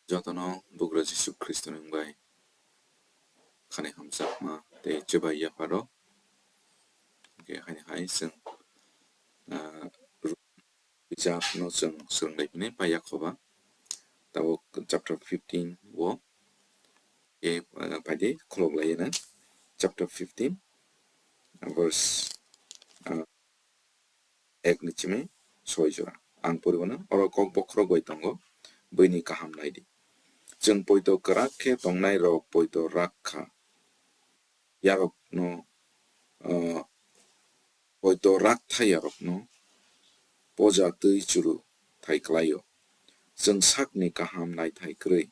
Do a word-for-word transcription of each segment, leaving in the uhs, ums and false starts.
Jotono Bugra Jisu Khristoni wngwi khani hamjakma tei chubai yapharo. Hwnkhe haini hai chwng, ah, bijapno chwng swrwng lai phini pai yakhoba. Tabuk chapter fifteen o, e, ah, phaidi khulok lai na. Chapter fifteen, verse, ah, ek ni simi soi jora. Ang poribo na, oro kok bokhorok bai tongo, buini kaham naidi. Chwng poito kwrak khe tongnai rok poito rak kha. Yarokno, ah, poito rak tha yarokno poja twi churu thai klaio. Chwng sakni kaham naithai kwrwi.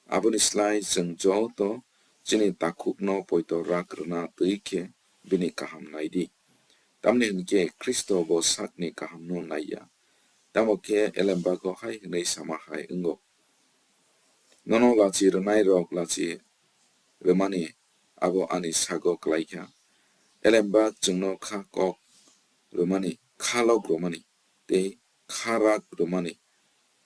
Aboni slai chwng joto chini takhukno poito rak rwna twi khe bini kaham naidi. Tamni hwn khe Khristo bo sakni kahamno naiya. Tamo khe elembago hai hwnwi sama hai wngo, "Nono lachi rwnairok lachi rwmani abo ani sago klaikha. Elembak chwngno kha kok rwmani, kha lok rwmani tei kha rak rwmani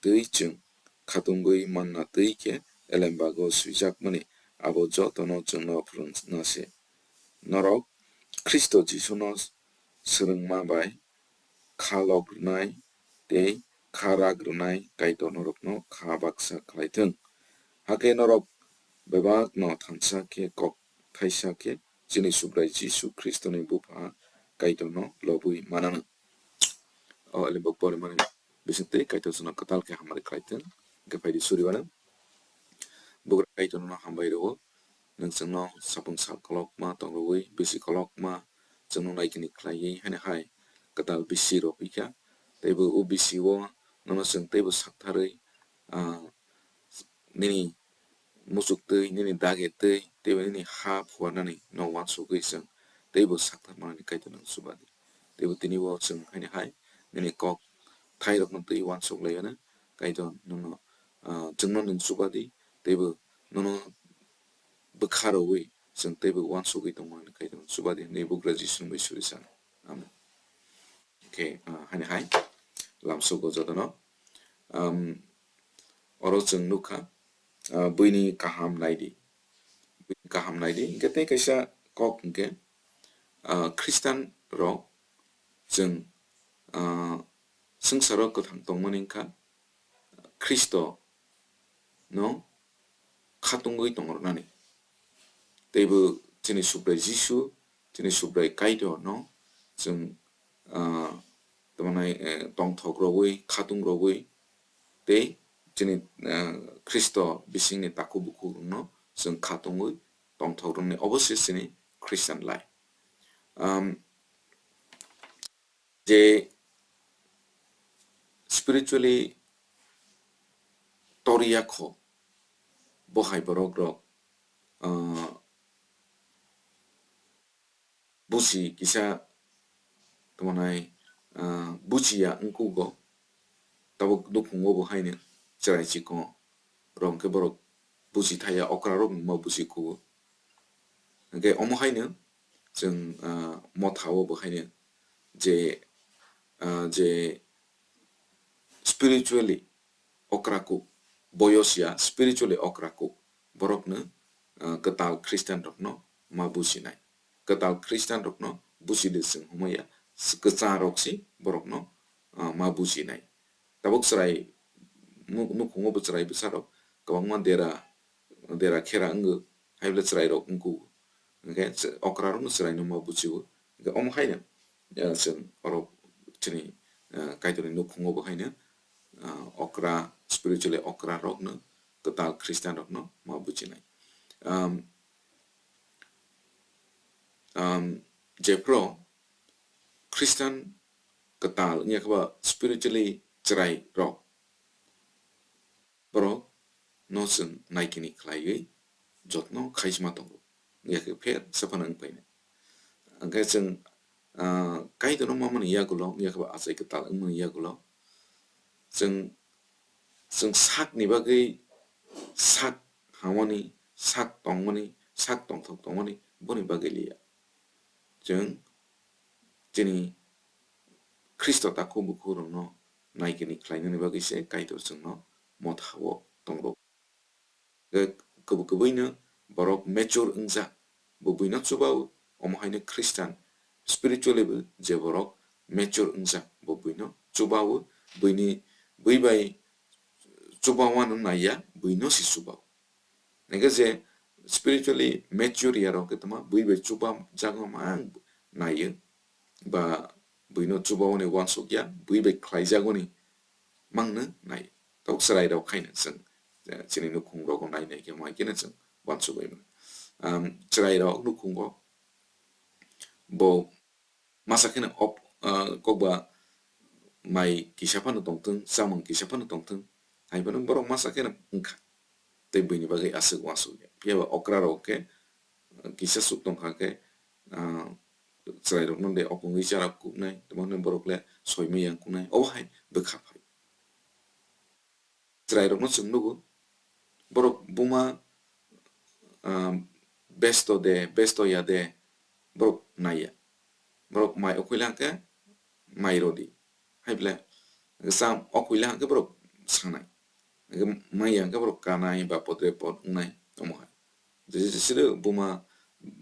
twi chwng khatungwi manna twi khe elembago swijakmani abo jotono chwngno phrwngna se. Norok Khristo Jisuno swrwngma bai kha lok rwnai tei kha rak rwnai Kaitor norokno kha baksa khlai thung. Hakhe norok bebakno thansa khe kok thaisa khe chini Subrai Jisu Khristoni Bupha Kaitorno lobwi mananw." O elembak porimani bisingtwi Kaitor chwngno kwtal khe hamari khlai thung. Hwnkhe phaidi suriwano. Bugra Kaitorno hambai rwo. Nwng chwngno sapung sal kolokma tongrogwi, bisi kolokma chwngno naikini khlaiwi haino hai kwtal bisi rw phi kha. Teibo o bisi o nono chwng teibo saktharwi, ah, nini muchuk twi, nini dage twi, teibo nini ha phuarnani no uansugwi chwng teibo saktharmani Kaitor nwng chuba di. Teibo tini o chwng haino hai nini kok thairokno twi uansuk lai ano Kaitor nono, ah, chwngno nwng chuba di, teibo nono bwkha rwui chwng teibo uansugwi tongmani Kaitor chuba di hwnwi Bugra Jisuni bai suri sano. Amen. Hwnkhe, ah, haino hai lamsogo jotono, um, oro chwng nukha, ah, buini kaham naidi. Buini kaham naidi. Hwnkhe tei kaisa kok hwnkhe, ah, Khristan rok chwng, ah, swngcharo kwthang tongmani wngkha Khristo no khatungwi tongrwnani. Teibo chini Subrai Jisu, chini Subrai Kaitor no chwng, ah, tamo nai, eh, tongthok rogwi, khatung rogwi, tei chini, ah, Khristo bisingni takhuk bukhuk rokno chwng khatungwi tongthok rwmani obo se chini Christian life. Um, je spiritually toriya kho, bo hai borok rok, ah, busi kisa tamo nai, ah, buchiya wngkugo, tabuk nukhungo bo haino chwrai chikon rok hwnkhe borok buchi thaya, okra rok ma buchi kugo. Hwnkhe omo haino chwng, ah, motha o bo haino je, ah, je spiritually okra kuk, boyos ya spiritually okra kuk, borokno, ah, kwtal Christian rokno ma buchinai. Kwtal Christian rokno buchidi chwng hwnmaya, s-, kwchang rok si borokno, ah, ma buchinai. Tabuk chwrai nu-, nukhungo bo chwrai bwsarok kwbangma dera, dera khera wngo, hai bwle chwrai rok wngkuk. Hwnkhe ch-, okra rokno chwrai no ma buchio. Hwnkhe omo haino, eh, chwng oro chini, eh, Kaitorni nukhungo bo haino, ah, okra, spiritually okra rokno, kwtal Christian rokno ma buchinai. Um, um, jephru Christian kwtal wngya khe ba spiritually chwrai rok, borok no chwng naikini khlaiwi jotno khaisma tongo, wngya khe pher saphano wngpainai. Hwnkhe chwng, ah, Kaitorno ma mani yagulo, wngya khe ba achai kwtal wngmani yagulo, chwng, chwng sakni bagwi sak hamani, sak tongmani, sak tongthok tongmani, boni bagwi liya. Chwng chini Khristo takhuk bukhuk rokno naikini khlainani bagwi se Kaitor chwngno motha o tongo. Khe kubui kubui no borok mature wngjak, bo buino chuba o, omo hai no Christian spiritually bo je borok mature wngjak, bo buino chuba o, buini bui bai chuba wano naiya, buino se chuba o. Hingkhe je spiritually mature ya rok khe tongma bui bai chuba jagma mang naiyo, ba buino chuba wani uansuk ya, bui bai khlai jagoni mangno nai. Tok chwrai rok khaino chwng, eh, chini nukhung rogo nai nai khe mo hai kheno chwng uansuk bai mano. Am, chwrai rok nukhungo bo masa kheno op-, ah, kokba mai kisa phano tongthwng, chamung kisa phano tongthwng, hai phano borok masa kheno wngkha. Tei buini bagwi aswk uansuk ya. Phiya ba okra rok khe, ah, kisa chuk tongkha khe, ah, chwrai rokno de opungwi chara kuknai, tamo hwnwi borok le soimwi yang kuknai, obo hai bwkha phai. Chwrairokno chwng nugo, borok buma, ah, besto de, besto ya de, borok naiya. Borok mai okhuila hwnkhe mai rodi. Hai ble, cham okhuila hwnkhe borok sanai. Hwnkhe maya hwnkhe borok kanai ba podre pod wngnai, omo hai. Jesa sida buma,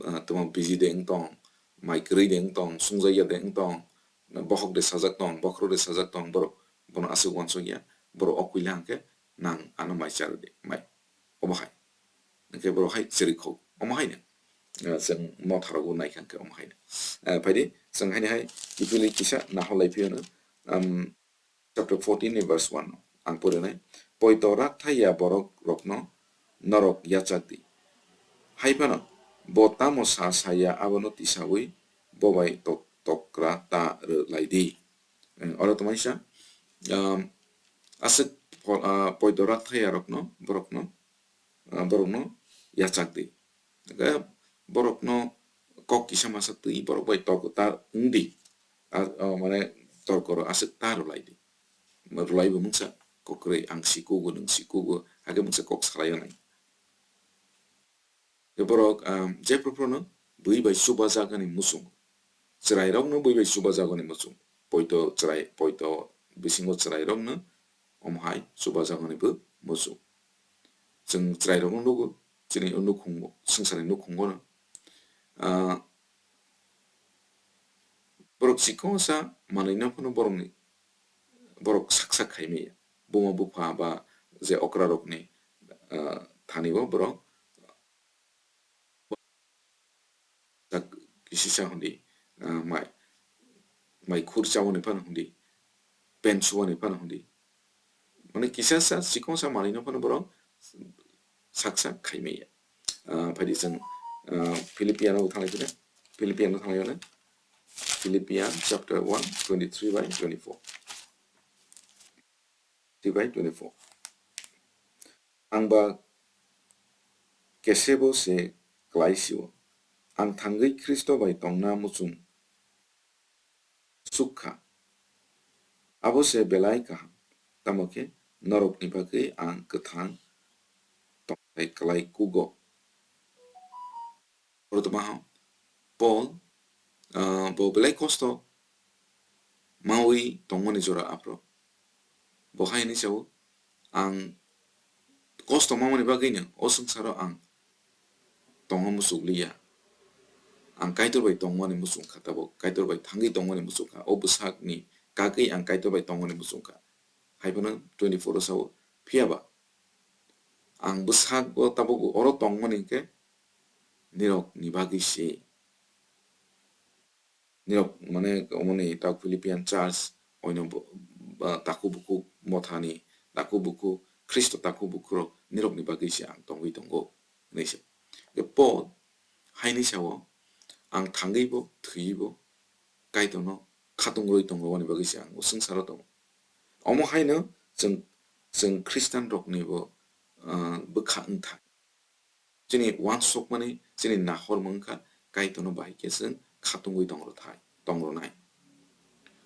ah, tamo busy de wng tong, mai kwrwi de wng tong, sungjakya de wng tong, bohok de sajak tong, bokhorok de sajak tong, borok bono aswk uansuk ya, borok okhuila hwnkhe nang ano mai charw de, mai. Obo hai. Hwnkhe borok hai chwrwi kho, omo hai no. Ah, chwng motha rogo naikha hwnkhe omo hai no. Ah, phaidi, chwng haini hai kiphilwi kisa nahorlai phiyano, um, chapter fourteen ni verse one no ang porinai. Poito rakthai ya borok rokno norok yachak di. Hai phano bo tamo sa saya abono tisawi bo bai tok-, tokra ta rw lai di. Eh, oro tongmani sa, um, aswk pho-, ah, poito rakthai ya rokno, borokno, ah, borokno yachak di. Hwnkhe borokno kok kisa masa twi borok bai torko ta wng di. A, o, mane torko ro aswk ta rwlai di. Rwlai bo mungsa kok kwrwi, ang si kugo, nwng si kugo, hakhe mungsa kok salai ya nai. Tei borok, um, jephru phruno bui bai chuba jagani muchung. Chwrairokno bui bai chuba jagani muchung. Poito chwrai, poito bisingo chwrairokno omo hai chuba jagani bo muchung. Chwng chwrairokno nugo, chini o nukhungo, swngcharni nukhungo no. Ah, borok chikon sa manwi no phano borokni, borok sak sak khai maya. Buma bupha ba je okra rokni, ah, thani bo borok tak kisisa hwndi, ah, mai, mai khur chawani phano hwndi, pen suwani phano hwndi. Mane kisa sa, chikon sa manwi no phano borok sak sak khai maya. Ah, phaidi chwng, ah, Philippian o thanglai phina, Philippian o thanglai phina, Philippian chapter one, twenty-three by twenty-four. Three by twenty-four. Ang ba kesebo se klai sio. Ang thangwi Khristo bai tongna muchung suk kha. Abo se belai kaham. Tamo khe norokni bagwi ang kwthang tongthai klai kugo. Oro tongma ho Paul, ah, bo belai kosto mawi tongmani jora aphro. Bo hai hwnwi sao, ang kosto mamani bagwino o swngcharo ang tongma muchuk liya. Ang Kaitor bai tongmani muchung kha tabuk, Kaitor bai thangwi tongmani muchung kha. O bwsakni kagwi ang Kaitor bai tongmani muchung kha. Hai phano twenty-four o sao, phiya ba ang bwsakgo tabuk oro tongmani hwnkhe nirokni bagwi se. Nirok mane omoni tak Philippian church oino bo-, ba, takhuk bukhuk mothani takhuk bukhuk Khristo takhuk bukhuk rok nirokni bagwi se ang tongwi tongo hwnwi se. Paul haini sao, ang thangwi bo thwiwi bo Kaitorno khatung rwi tongo, aboni bagwi se ang o swngcharo tongo. Omo haino chwng, chwng Khristian rokni bo, ah, bwkha wngthai. Chini uansukmani, chini nahormung wngkha Kaitorno bahai khe chwng khatungwi tongro thai, tongronai.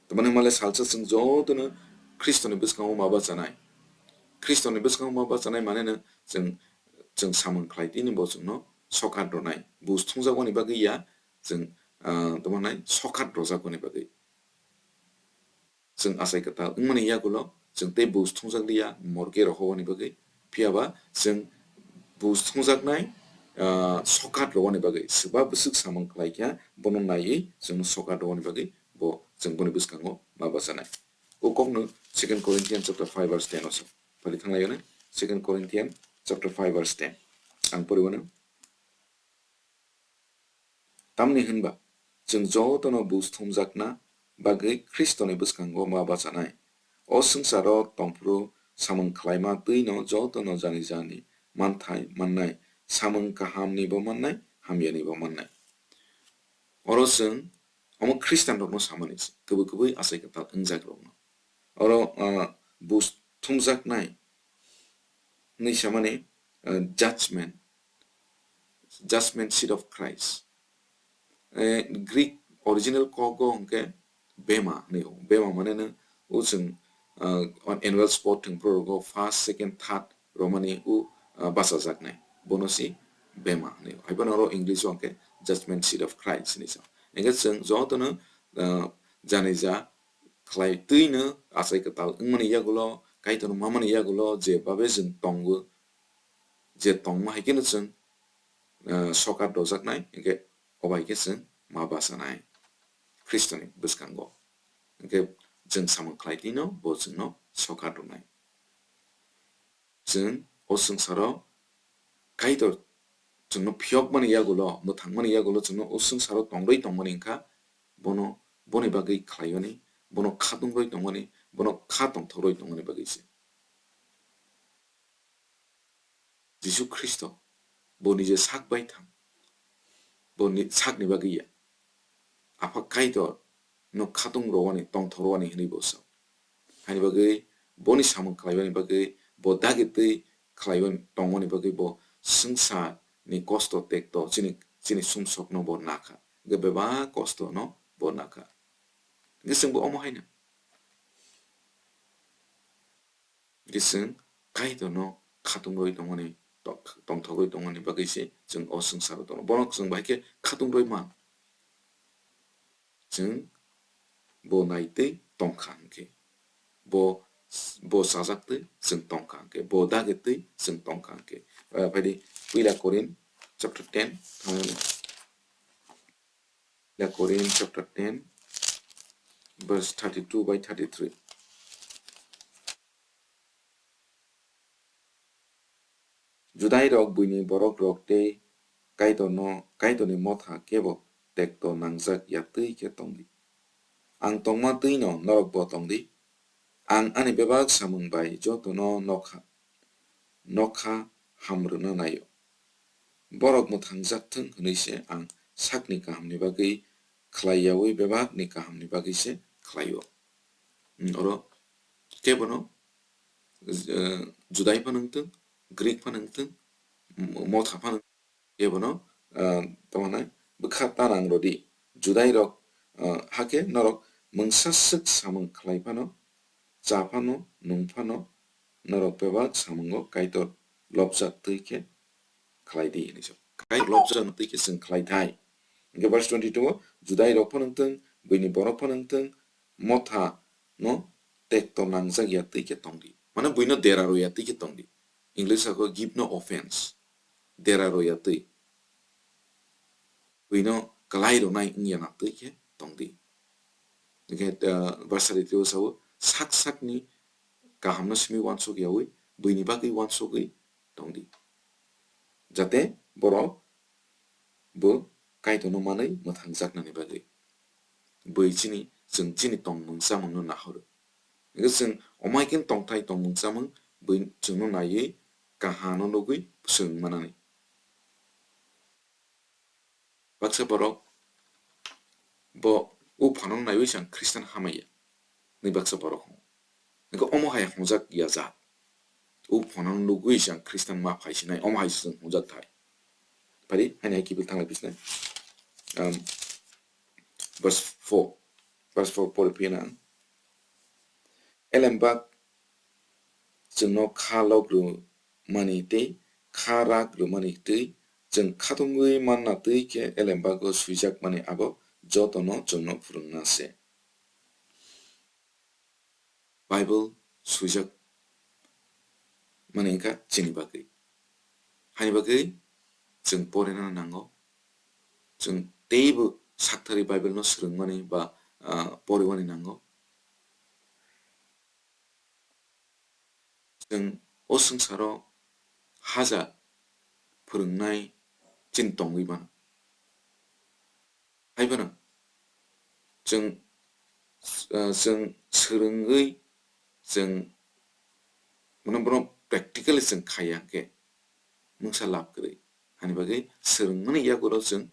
Tamani hwnmale salsa chwng jotono Khristoni bwskango ma bachanai. Khristoni bwskango ma bachanai maneno chwng, chwng samung khlai tini bo chwngno sokat ronai. Buj thungjakmani bagwi ya, chwng, ah, tamo hwnai sokat rojakmani bagwi. Chwng achai kwtal wngmani yagulo Chwng tei buj thumjak liya morgue rohorwani bagwi, phiya ba chwng buj thumjaknai, ah, sokat rohorwani bagwi. Swba bwswk samung khlai kha, bono naiwi chwngno sokat rohorwani bagwi bo chwng boni bwskango ma bachanai. O kokno Second Corinthians chapter five verse ten o sa. Phari thanglaio na, Second Corinthians chapter five verse ten. Ang poriwano. Tamni hwnba, chwng jotono buj thumjakna bagwi Khristoni bwskango ma bachanai. O swngcharo tongphuru samung khlaima twino jotono jani jani manthai mannai, samung kahamnibo mannai, hamyanibo mannai. Oro chwng omo Khristianrokno samani se, kwbwi kwbwi achai kwtal wngjakrokno. Oro, ah, buj thumjaknai hwnwi samani, ah, judgment, judgment seat of Christ. Eh, Greek original kogo hwnkhe bema hwnwi, bema mane no o chwng, ah, on annual sport thwng phuru rogo first, second, third romani o, ah, bachajaknai. Bono si bema hwnwi. Haiphano oro English o hwnkhe judgment seat of Christ hwnwi sa. Hwnkhe chwng jotono, ah, janija khlai twino achai kwtal wngmani yagulo, Kaitorno mamani yagulo je babe chwng tongo, je tongma hai kheno chwng, ah, sokat rojaknai, hwnkhe obo hai khe chwng ma bachanai Khristoni bwskango. Hwnkhe chwng samung khlai twino bo chwngno sokat rwnai. Chwng o swngcharo Kaitor chwngno phiyokmani yagulo, mwthangmani yagulo chwngno o swngcharo tongwi tongmani wngkha, bono, boni bagwi khlaioni, bono khatung rwi tongmani, bono kha tongthok rwi tongmani bagwi se. Jisu Khristo bo nije sak bai thang, bo ni, sakni bagwi ya. Apha Kaitor no khatung rwani, tongthok rwani hwnwi bo sa. Haini bagwi boni samung khlaibani bagwi, bo dagi twi khlaiwi tongmani bagwi bo swngcharni kosto tekto chini, chini sumsokno bo nakha. Hwnkhe bebak kostono bo nakha. Hwnkhe chwngbo omo haino. Hwnkhe chwng Kaitorno khatung rwi tongmani, to-, tongthok rwi tongmani bagwi se chwng o swngcharo tongo. Bono chwng bai khe khatung rwi man. Chwng bo naitwi tongkha hwnkhe, bo, bo chajaktwi chwng tongkha hwnkhe, bo dagitwi chwng tongkha hwnkhe. Eh, phaidi Puila Korin chapter ten, thangmani. Puila Korin chapter ten, verse thirty-two by thirty-three. Judairok buini borokrok tei Kaitorno, Kaitorni motha kebo tekto nangjak ya twi khe tong di. Ang tongma twino norokbo tong di. Ang ani bebak samung bai jotono nokha, nokha ham rwna naio. Borok mwthangjak thung hwnwi se ang sakni kahamni bagwi khlai yaui bebakni kahamni bagwi se khlaio. Hmm, oro kebono, eh, Judai phano wng thung, Greek phano wng thung, m-, motha phano, kebono, eh, tamo hwnai bwkha tanang rw di. Judairok, eh, hakhe norok mungsa swk samung khlai phano, cha phano, nung phano, norok bebak samungo Kaitor lobjak twi khe khlai di hwnwi sa. Kaitor lobjak twi khe chwng khlai thai. Hwnkhe verse twenty-two o Judairok phano wng thung, buini borok phano wng thung, motha no tekto nangjak ya twi khe tong di. Mane buino dera rw ya twi khe tong di. English sako give no offense. Dera rw ya twi. Buino kwlai rwnai wng ya na twi khe tong di. Hwnkhe, ah, verse thirty-three o sao, sak sakni kahamno simi uansuk yaui, buini bagwi uansugwi tong di. Jate borok bo Kaitorno manwi mwthangjaknani bagwi. Bui chini, chwng chini tongmung chamungno nahoro. Hwnkhe chwng omai khe tongthai tongmung chamung bui chwngno naiwi kahano nugwi chwng manani. Baksa borok bo o phano naiwi chwng Khristan hamya. Ni baksa borok hwn. Hwnkhe omo hai hwnjak ya jat. O phano nugwi chwng Khristan ma phai sinai, omo hai chwng hwnjak thai. Phari, haini hai kiphil thanglai bisnai. Um, verse four. Verse four pori phiyana ang. Elembak chwngno kha lok rwmani tei kha rak rwmani twi chwng khatungwi manna twi khe elembago swijakmani abo jotono chwngno phwrwngna se. Bible swijak mani wngkha chini bagwi. Hani bagwi chwng porina nango. Chwng teibo sakthari Bible no swrwngmani ba, ah, poriwani nango. Chwng o swngcharo hajar phwrwngnai chini tongwi mano. Hai phano chwng, ah, chwng swrwngwi chwng, mane, bono practically chwng khaiya hwnkhe mungsa lab kwrwi. Hani bagwi swrwngmani yagulo chwng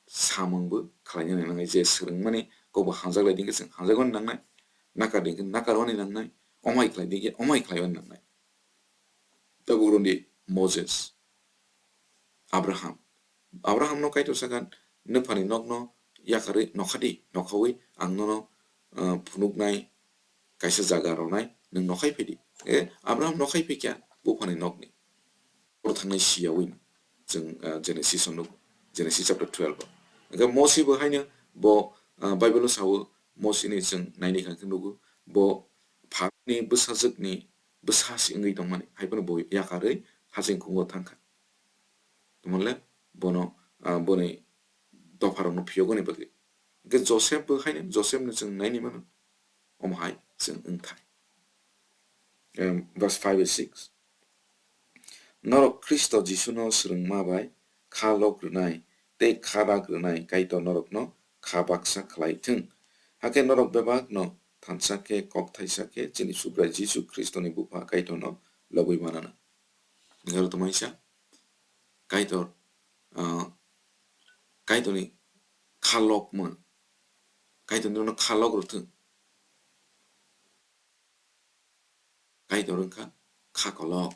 samungbo khlaina nangnai, je swrwngmani kokbo hamjak lai di hwnkhe chwng hamjakwani nangnai, nakar di hwnkhe nakarwani nangnai, omai khlai di hwnkhe omai khlaiwani nangnai. Tabuk rwdi Moses, Abraham. Abraham no Kaitor sakha, "Nwphani nokno yakarwi nokha di, nokhawi ang nono, ah, phunuknai kaisa jaga rwnai, nwng nokhai phaidi." E, Abraham nokhai phaikha buphani nokni. Oro thangnai siyawi no. Chwng, ah, Genesis o nugo, Genesis chapter twelve o. Hwnkhe Mosi bo haino bo, ah, Bible o sao, Mosi ni chwng naini kha khe nugo, bo Pharaoni bwsajwkni bwsa se wngwi tongmani, hai phano bo yakarwi hachingkhungo thangkha. Tamo le bono, ah, boni dopharokno phiyogoni bagwi. Hwnkhe Joseph bo haino, Joseph no chwng naini mano, omo hai chwng wngthai. Em, verse five and six. Norok Khristo Jisuno swrwngma bai kha lok rwnai tei kha rak rwnai Kaitor norokno kha baksa khlai thung. Hakhe norok bebakno thansa khe, kok thaisa khe chini Subrai Jisu Khristoni Bupha Kaitorno lobwi manana. Nokha rw tongmani sa Kaitor, ah, Kaitorni kha lokmung, Kaitor nono kha lok rw thung. Kaitor wngkha kha kolok,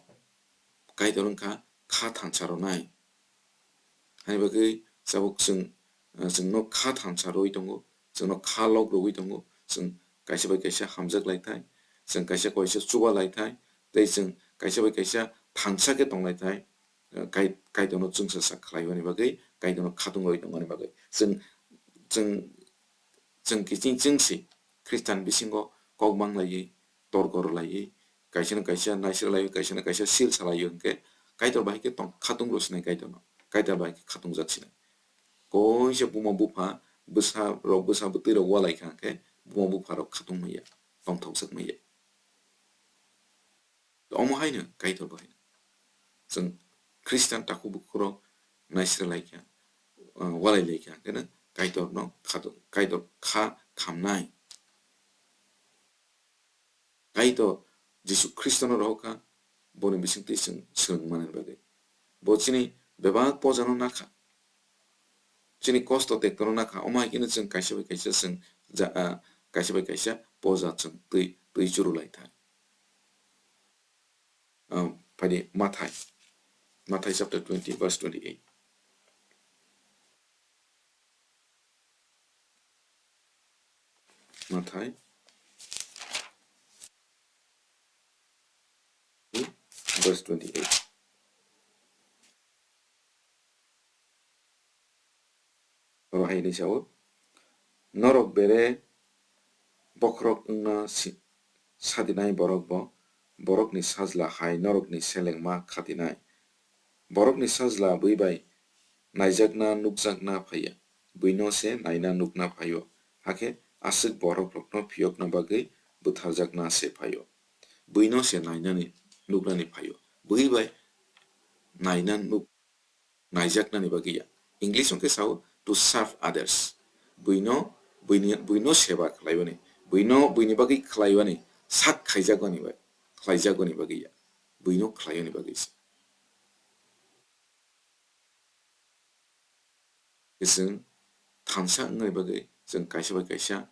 Kaitor wngkha kha thansa rwnai. Hani bagwi tabuk chwng, ah, chwngno kha thansa rwui tongo, chwngno kha lok rwui tongo, chwng kaisa bai kaisa hamjak lai thai, chwng kaisa kaisa chuba lai thai, tei chwng kaisa bai kaisa thansa khe tong lai thai. Kai-, Kaitorno chwngsacha khlaiwani bagwi, Kaitorno khatung rwui tongmani bagwi. Chwng, chwng, chwng kiching chwngsi Khristian bisingo kok manglaiwi, torkor laiwi, kaisano kaisa naisir laiwi, kaisano kaisa sil salaiwi hwnkhe Kaitor bai khe tong, khatung rw sinai Kaitorno, Kaitor bai khe khatungjak sinai. Koisa buma bupha bwsa rok, bwsa bwtwi rok walai kha hwnkhe buma bupha rok khatung manya, tongthokjak manya. Omo haino Kaitor bo haino. Chwng Khristian takhuk bukhuk rok naisir lai kha, ah, walai lai kha, hwnkhe no Kaitor no khatung, Kaitor kha khamnai. Kaitor Jisu Khristo no rohor kha, boni bisingtwi chwng swrwng manani bagwi. Bo chini bebak poja no nakha. Chini kosto tekto no nakha. Omo hai kheno chwng kaisa bai kaisa chwng ja, ah, kaisa bai kaisa poja chwng twi, twi churu lai thai. Um, phaidi Mathai. Mathai chapter twenty, verse twenty-eight. Mathai verse twenty-eight. Oro hai hinwi sao, "Norok bere bokhorok wngna si-, sadinai borok bo, borokni sajla hai norokni selengma khatinai. Borokni sajla bui bai naijakna nukjakna phaiya, buino se naina nukna phaio, hakhe aswk borokrokno phiyokna bagwi butharjakna se phaio. Buino se nainani nuknani phaio, bui bai naina nuk-, naijaknani bagwi ya." English hwnkhe sao, "To serve others." Buino, buini, buino seba khlaiwani, buino, buini bagwi khlaiwani, sak khaijakmani bai, khlaijakmani bagwi ya, buino khlaiwani bagwi se. Chwng thansa wngmani bagwi chwng kaisa bai kaisa,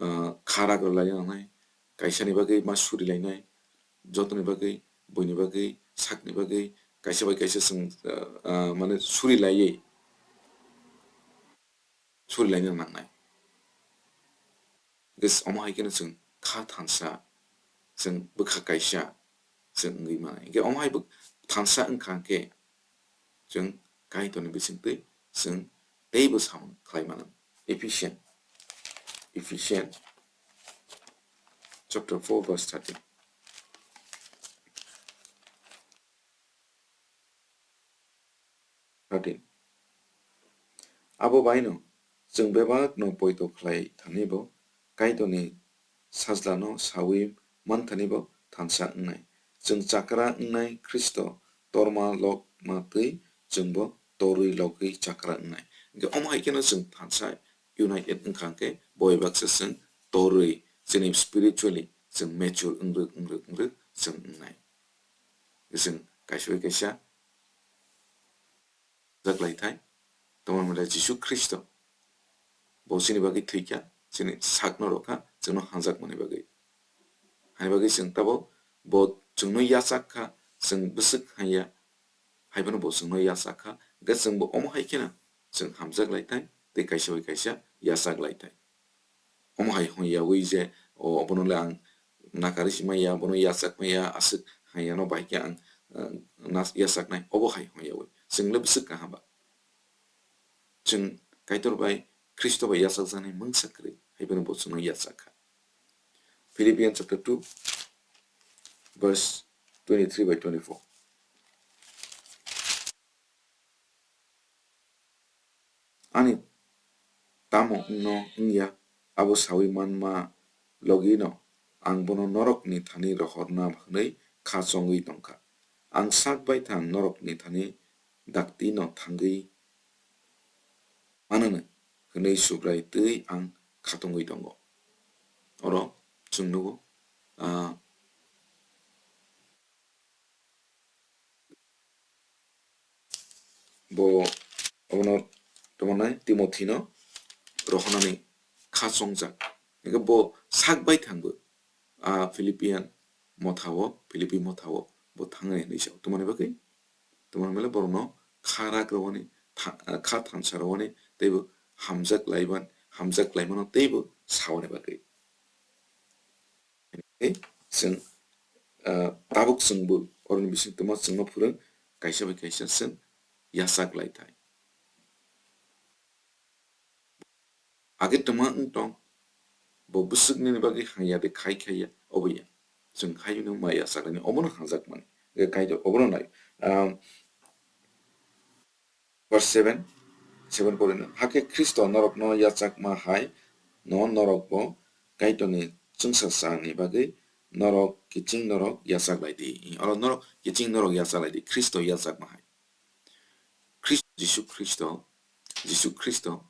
ah, kha rak rwlaina nangnai, kaisani bagwi ma suri lainai, jotoni bagwi, buini bagwi, sakni bagwi, kaisa bai kaisa chwng, ah, ah, mane suri laiwi, suri laina nangnai. Hwnkhe omo hai kheno chwng kha thansa, chwng bwkha kaisa chwng wngwi mano. Hwnkhe omo hai bo thansa wngkha hwnkhe chwng Kaitorni bisingtwi chwng teibo samung khlai mano. Ephesian, Ephesian chapter four verse thirteen. Thirteen. Abo baino chwng bebakno poito khlai thanibo, Kaitorni sajlano saui man thanibo thansa wngnai. Chwng chakra wngnai Khristo torma lokma twi chwngbo torwi logwi chakra wngnai. Hwnkhe omo hai kheno chwng thansa united wngkha hwnkhe bo bai baksa chwng torwi chini spiritually chwng mature wngrwk wngrwk wngrwk chwng wngnai. Chwng kaisa bai kaisa hamjak lai thai. Tamo hwnba Jisu Khristo bo chini bagwi thwi kha, chini sakno rw kha, chwngno hamjakmani bagwi. Hani bagwi chwng tabuk bo chwngno yachak kha, chwng bwswk hamya, hai phano bo chwngno yachak kha. Hwnkhe chwngbo omo hai kheno chwng hamjak lai thai, tei kaisa bai kaisa yachak lai thai. Omo hai hwn yaui je, o, obono le ang nakari si maya, bono yachak maya, aswk hanya no bai khe ang, eh, nas-, yachak nai, obo hai hwn yaui. Chwng le bwswk kaham ba. Chwng Kaitor bai, Khristo bai yachak jaknai mungsa kwrwi, hai phano bo chwngno yachak kha. Philippians chapter two, verse twenty-three by twenty-four. Ani tamo wngno wngya, abo saui manma logino ang bono norokni thani rohorna hwnwi kha chongwi tongkha. Ang sak baithang norokni thani daktino thangwi mananw hwnwi Subrai twi ang khatungwi tongo. Oro chwng nugo, ah, bo obono tamo nai Timothino rohornani kha chongjak. Hingke bo sak baithangbo, a, Philippian mothao, Philippi mothao bo thangnai hinwi sao. Tamoni bagwi, tamoni bagwi borokno kha rak rwani, tha-, kha thansa rwani, teibo hamjak laiban, hamjak laimano teibo saoni bagwi. Hingke chwng, ah, tabuk chwngbo oroni bising tongma chwngno phwrwng, kaisa bai kaisa chwng yachak lai thai. Age tongma wng tong, bo bwswk nini bagwi hangya de khai khaiya, obo ya. Chwng hai hwnwi ma yachak laini, obono hamjak mani. Hingke Kaitor obono nai, ah, Verse seven, seven porino, hakhe Khristo norokno yachakma hai no norokbo Kaitorni chwngsasani bagwi norok kiching norok yachak lai di. Oro norok kiching norok yachak lai di, Khristo yachakma hai. Khristo, Jisu Khristo, Jisu Khristo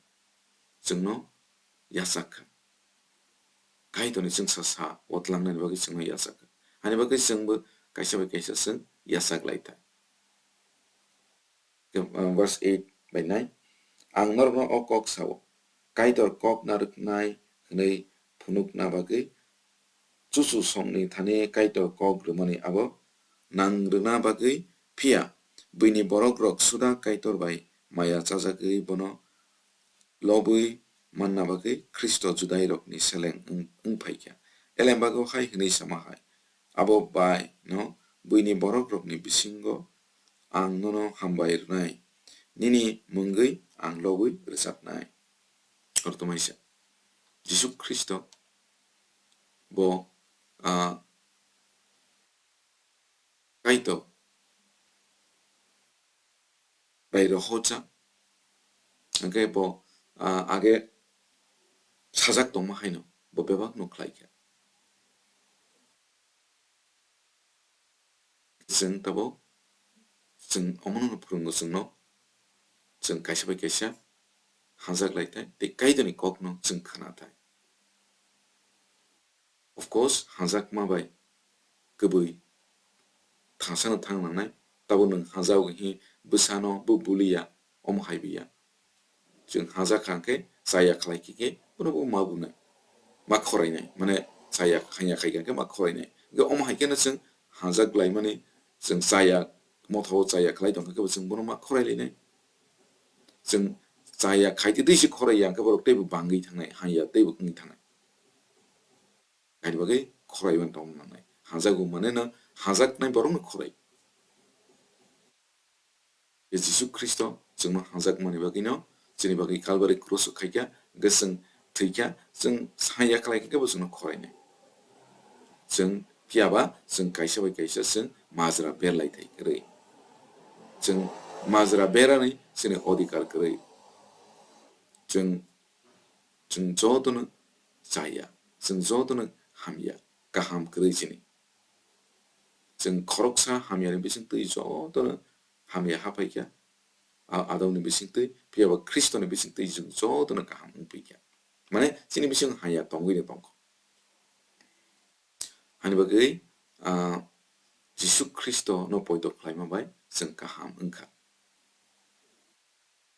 chwngno yachak kha. Kaitorni chwngsa sa o twlangnani bagwi chwngno yachak kha. Hani bagwi chwngbo kaisa bai kaisa chwng yachak lai thai. Verse eight bai nine, ang norokno o kok sao, Kaitor kok narwknai hwnwi phunukna bagwi chuchu songni thani Kaitor kok rwmani abo nang rwna bagwi, phiya buini borokrok suda Kaitor bai maya chajagwi bono lobwi manna bagwi Khristo Judairokni seleng wng, wng phaikha. Elembago hai hwnwi sama hai, abo bai no buini borokrokni bisingo ang nono hambai rwnai, nini mungwi ang lobwi rwchapnai. Oro tongmani se Jisu Khristo bo, ah, Kaitor bai rohorjak, hingke bo, ah, age sajak tongma haino bo bebak no khlai kha. Chwng tabuk chwng omono no phwrwngo chwngno, chwng kaisa bai kaisa hamjak lai thai tei Kaitorni kokno chwng khna thai. Of course, hamjakma bai kwbwi thangsano thang nangnai, tabuk nwng hamjago hi bwsano bo buliya, omo hai biya. Chwng hamjak kha hwnkhe chaya khlai khe khe bono bo ma bunai, ma khorainai, mane chaya hamya khai kha hwnkhe ma khorainai. Hwnkhe omo hai kheno chwng hamjak laimani, chwng chaya, mothao chaya khlai tong kha khe bo chwng bono ma khorai lainai. Chwng chaya khai twi twi se khorai ya hwnkhe borok teibo bangwi thangnai, hamya teibo wngwi thangnai. Haini bagwi khorai bai tongna nangnai. Hamjakgo mane no hamjaknai borokno khorai. Jisu Khristo chwngno hamjakmani bagwino chini bagwi Kalbari kruso khaikha, hwnkhe chwng thwikha, chwng saiya khlaikha khe bo chwngno khorainai. Chwng phiya ba chwng kaisa bai kaisa chwng majra berlai thai kwrwi. Chwng majra berani chini odhikar kwrwi. Chwng, chwng jotono chaya, chwng jotono hamya, kaham kwrwi chini. Chwng khoroksa hamyani bisingtwi jotono hamya haphaikha, a-, Adamni bisingtwi, phiya ba Khristoni bisingtwi chwng jotono kaham wngphaikha. Mane, chini bisingo hamya tongwi no tongkho. Hani bagwi, ah, Jisu Khristo no poito khlaima bai chwng kaham wngkha.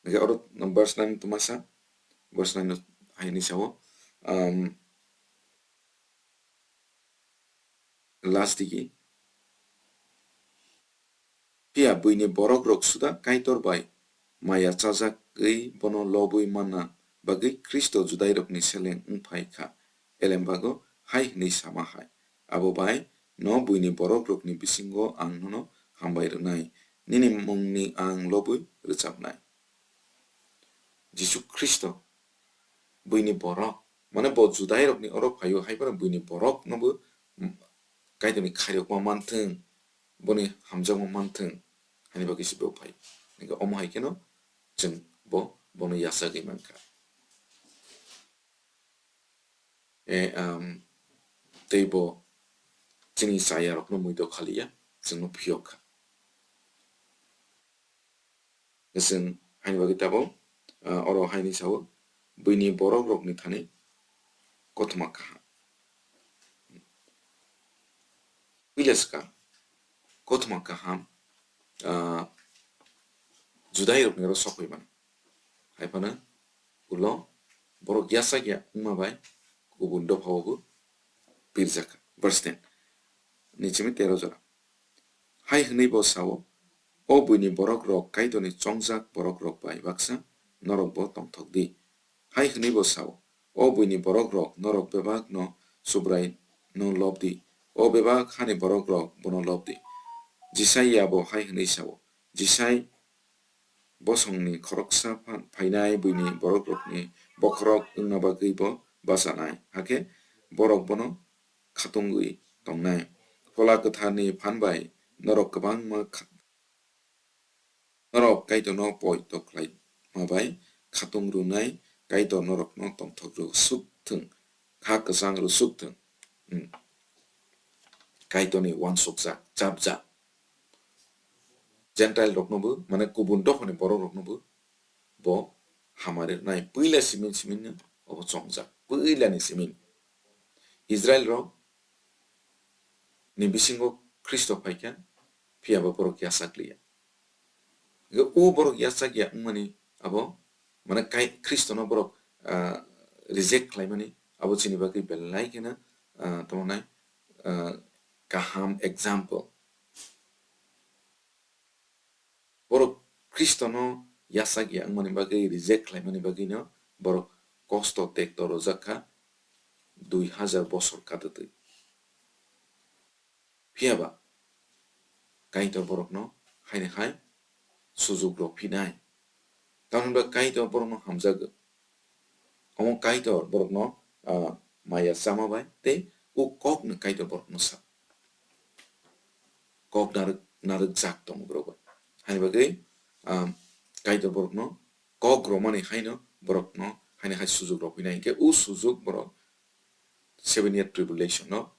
Hingkhe oro verse nine tongmasa, verse nine no hai hinwi sao, um, last digi, phiya buini borok rok suda Kaitor bai maya chajagwi bono lobwi manna bagwi Khristo Judairokni seleng wngphai kha. Elembago hai hwnwi sama hai, "Abo bai no buini borok rokni bisingo ang nono hambai rwnai, nini mungni ang lobwi rwchapnai." Jisu Khristo buini borok, mane bo Judairokni oro phaio, hai phano buini borok nobo, mm, Kaitorni khairokma manthwng, boni hamjakma manthwng, hani bagwi se bo phai. Hingkhe omo hai kheno chwng bo, bono yachagwi mankha. E, um, tei bo chini chayarokno muito khaliya, chwngno phiyok kha. Chwng haini bagwi tabok, ah, oro haini sao, buini borok rokni thani kothoma kaham. Puila swkang, kothoma kaham, ah, Judai rokni oro sokwi mano. Hai phano ulo borok yachak ya wngma bai kubun dophao bo pirjak kha. Verse ten ni simi tero jora. Hai hwnwi bo sao, "O buini borok rok Kaitorni chongjak borok rok bai baksa norok bo tongthok di." Hai hwnwi bo sao, "O buini borok rok norok bebak no Subrai no lob di, o bebak hani borok rok bono lob di." Jisai ya bo hai hwnwi sao, Jisai bosongni khoroksa pha-, phainai buini borok rokni bokhorok wngna bagwi bo bachanai, hakhe borok bono khatungwi tongnai. Phola Kwtharni phan bai norok kwbangma kha-, norok Kaitorno poito khlaima bai khatung rwnai, Kaitor norokno tongthok rwsuk thwng, kha kwchang rwsuk thwng. Hmm. Kaitorni uansukjak, chapjak. Gentile roknobo, mane kubun dophani borok roknobo bo hamari rwnai. Puila simin simin no obo chongjak. Puilani simin. Israel rok ni bisingo Khristo phaikha, phiya ba borok yachak liya. Hingkhe o borok yachak ya wngmani abo, mane kai-, Khristono borok, ah, reject khlaimani abo chini bagwi belai kheno, ah, tamo nai, ah, kaham example. Borok Khristono yachak ya wngmani bagwi, reject khlaimani bagwino borok kosto tekto rwjak kha dui hajar bosor kadwtwi. Phiya ba Kaitor borokno haini hai sujuk rw phinai. Tamni hwnba Kaitor borokno hamjago. Omo Kaitor borokno, ah, maya chama bai tei o kokno Kaitor borokno sa. Kok narwk, narwkjak tongo borok bai. Hani bagwi, ah, Kaitor borokno kok romani haino borokno haini hai sujuk rw phinai. Hingkhe o sujuk borok seven year tribulation no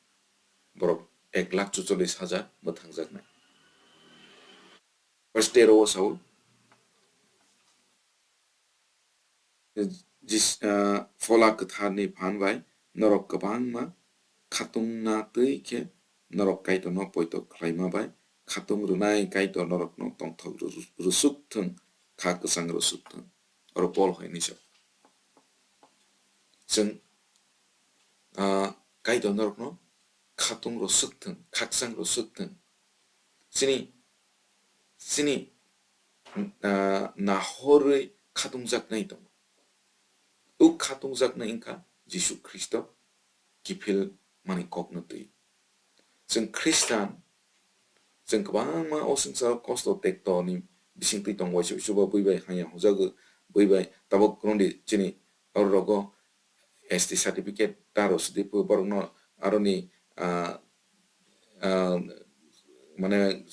borok ek lakh chuchollis hajar mwthangjaknai. Verse tero o sao, Jis-, ah, Phola Kwtharni phan bai norok kwbangma khatungna twi khe norok Kaitorno poito khlaima bai khatung rwnai Kaitor norokno tongthok ru-, rusuk thwng, kha kwchang rusuk thwng. Oro Pol hai hwnwi sa. Chwng, ah, Kaitor norokno khatung rusuk thwng, khakchang rusuk thwng. Chini, chini, ah, nahorwi khatungjaknai tongo. O khatungjaknai wngkha Jisu Khristo kiphil mani kokno twi. Chwng Khristan, chwng kwbangma o swngcharo kosto tekto ni bisingtwi tongo, waisa waisa bo bui bai hanya hojagwi, bui bai tabok kwrwngdi chini oro rogo S T certificate ta rw sidi phu borokno aroni, ah, mane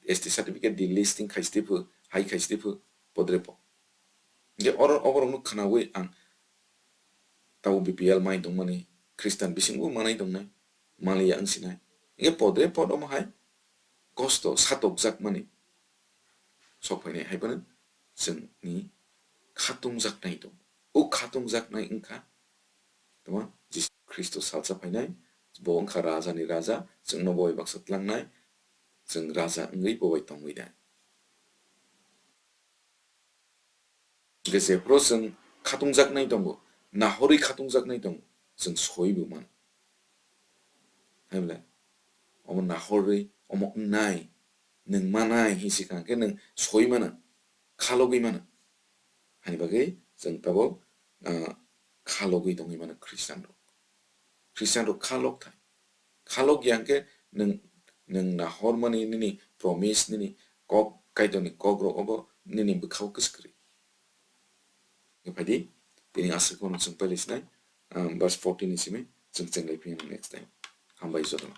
S T certificate di listing khaisi phu, hai khaisi phu, podre po. Je oro oborokno khnawi ang tabo B P L mai tongmani, Khristan bisingbo manai tongnai, maliya wng sinai. Inge podre pod omo hai kosto satokjakmani sok phainai hai phano chwngni khatungjaknai tongo. O khatungjaknai wngkha tamo Jisu Khristo salsa phainai, bo wngkha Raja ni Raja, chwngno bo bai baksa tlangnai, chwng Raja wngwi bo bai tongwi nai. Hingke jephuru chwng khatungjaknai tongo, nahorwi khatungjaknai tongo, chwng soibo mano. Hai bwle, omo nahorwi, omo wngnai, nwng manai hinwi swkang khe nwng soi mano, khalogwi mano. Hani bagwi chwng tabuk, ah, khalogwi tongwi mano Khristian rok. Khristian rok khalok thai. Khalok ya hwnkhe nwng, nwng nahormani nini promise, nini kok, Kaitorni kok rok obo nini bwkhao kwskwrwi. Phaidi, tini aswk phano chwng pailai sinai, um, verse fourteen ni simi chwng chenglai phiyano next time. Hambai jotono.